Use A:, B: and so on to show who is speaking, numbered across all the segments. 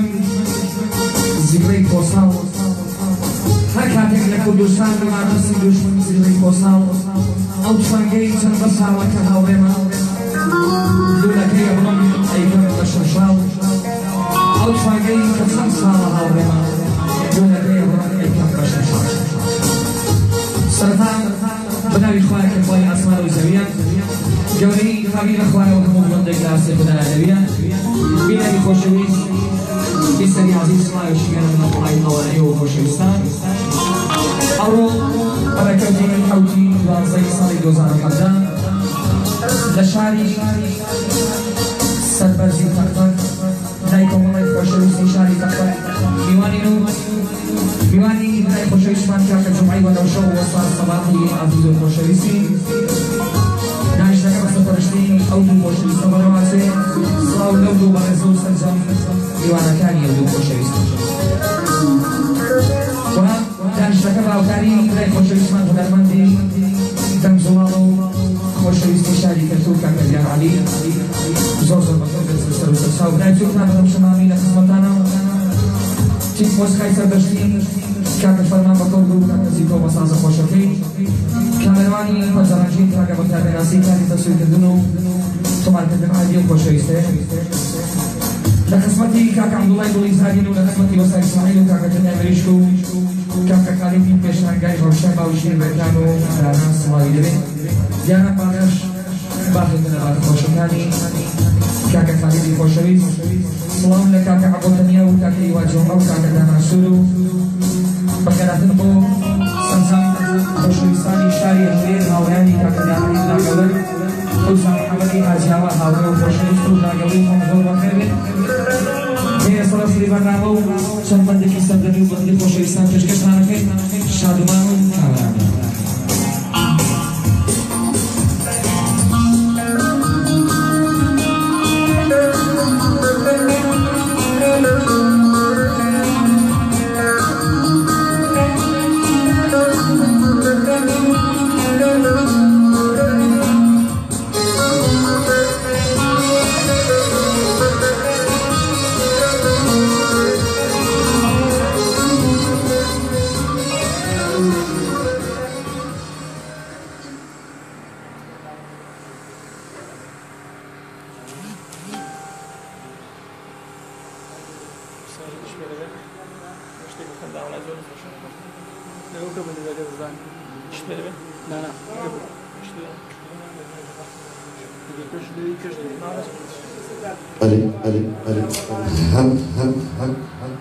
A: دوژمن زیڕەی پۆساو، هەر کاتێک لە کوردستان بما دەستی دوژمن زیڕەی پۆساو، ئەو تفەنگەی چەند بەساوە کە هاوڕێمە لولەکەی ئەبڕم ئەیکەم بە شەشاو، ئەو تفەنگەی کە چەند ساڵە هاوڕێمە لولەکەی ئەبڕم ئەیکەم بە شەشاو. سەرەتا بەناوی خوایە کە خوای ئاسمان و زەویە، گەورەی خاوی لە خوایەوە هەموو بڵندێک لە ئاستی خودایە لەویە. بینەری خۆشەویست، بیسەری عەزیز، سڵاوێکی گەرم لە قوڵایی دڵەوە ئێوە خۆشەویستان. ئەمڕۆ بەڕێکەوتی حەوتی دوازدەی ساڵی 2017 لە شاری سەربەرزی تەقتەق لای کۆمەڵی خۆشەویستی شاری تەقتەق میوانین و میوانی برای خۆشەویستمان کاکە جومعەی وەنەوشە و وەستا سەباحی عەزیز و خۆشەویستی. دانیشتنەکە بە سەرپەرشتی ئەو دوو خۆشەویستە بەڕێوەچێ. سڵاو لەو دوو بەڕێزە و سەرجەم میوانەکانی ئەو دوو خۆشەویستە. و دانیشتنەکە بە هاوکاری برای خۆشەویستمان هونەرمەندی دەنگزوڵاڵ و خۆشەویستی شاری کەرکوک کاکە دیار عەلی. زۆر زۆر بەخێر بێت سەر و سەرچاو. برای بچووکتان بەرەو شەمامی لە خزمەتانە. تیم مۆسیقای سەردەشتی کاکە فەرمان بە کۆرد و کاکە زیکۆ بە سازە خۆشەکەی، کامێروانی پەنجەڕەنگین کاکە بەختیار پێناسی کاری تەسویرکردن و تۆمارکردن عادی و خۆشەویستەیە. لە خزمەتی کاکە عەبدوڵای گوڵی زارین و لە خزمەتی وەستا ئیسماعیل و کاکە جەنای مریشک و کاکە خالیدی پێشانگای ڕەوشە باوشی ڕێکان و دانا سڵاوی لەوێ. دیانە باغەش باخێکە لە باخە خۆشەکانی کاکە خالیدی خۆشەویست. سڵاو لە کاکە عەبۆ تەنیا و کاکە ئیوا جومعە و کاکە دانا سوور و بەخێراتن بۆ سەرجەم خۆشەویستانی شاری هەولێر، هاوڕێیانی کاکە داعی براگەور ئەوسا محەممەدی حاجیاوە هاوڕێ و خۆشەویست و براگەوری خۆم زۆر بەخێر بێن. بێنە سەر ئەسڵی بەرنامە و چەند بەندێکی سەردەمی و بەدڵی خۆشەویستان پێشکەشتان ئەکەین. شادومان و کامەران بن.
B: ئەرێ ئەرێ ئەرێ هەم هەم هەم هەم.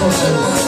A: Thank you.